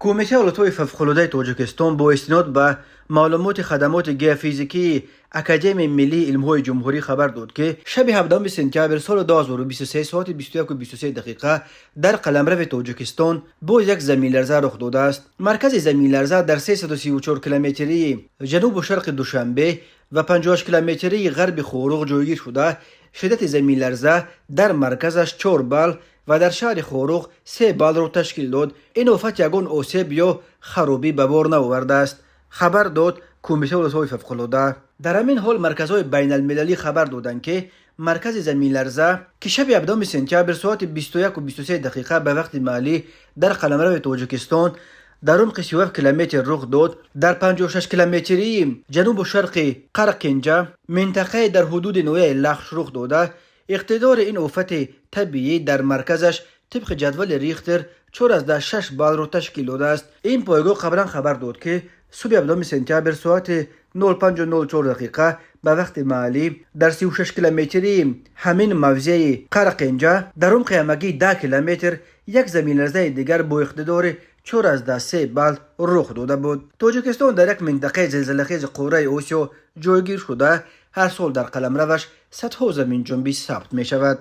Кумитаи ҳолатҳои фавқулодаи Тоҷикистон бо истинод ба маълумоти хадамоти геофизикии Академияи миллии илмҳои ҷумҳурӣ хабар дод, ки шаби 17 сентябр соли 2023 соати 21:23 дақиқа дар қаламрави Тоҷикистон боз як заминларза рух додааст. Маркази заминларза дар 334 километрии ҷанубу шарқи Душанбе ва 58 километрии ғарби Хоруғ ҷойгир шуда, шиддати заминларза дар марказаш 4 балл ва дар шаҳри Хоруғ 3 баллро ташкил дод. Ин офат ягон осеб ё харобӣ ба бор наовардааст, хабар дод Кумитаи ҳолатҳои фавқулода. Дар ҳамин ҳол марказҳои байналмилалӣ хабар доданд, ки маркази заминларза, ки шаби 17 сентябр соати 21:23 дақиқа ба вақти маҳаллӣ дар қаламрави Тоҷикистон дар умқи 37 километр рух дод, дар 56 километрии ҷанубу шарқи Қарқинҷа, минтақае дар ҳудуди ноҳияи Лахш рух дода, иқтидори ин офати табиӣ дар марказаш тибқи ҷадвали Рихтер 4,6 баллро ташкил додааст. Ин пойгоҳ қаблан хабар дод, ки субҳи 17 сентябр соати 05:04 дақиқа ба вақти маҳаллӣ дар 36 километрии ҳамин мавзеи Қарқинҷа дар умқи ҳамагӣ 10 километр як заминларзаи дигар бо иқтидори 4,3 балл рух дода буд. Тоҷикистон дар як минтақаи зилзилахези қораи Осиё ҷойгир шуда, ҳар сол дар қаламраваш садҳо заминҷунбӣ сабт мешавад.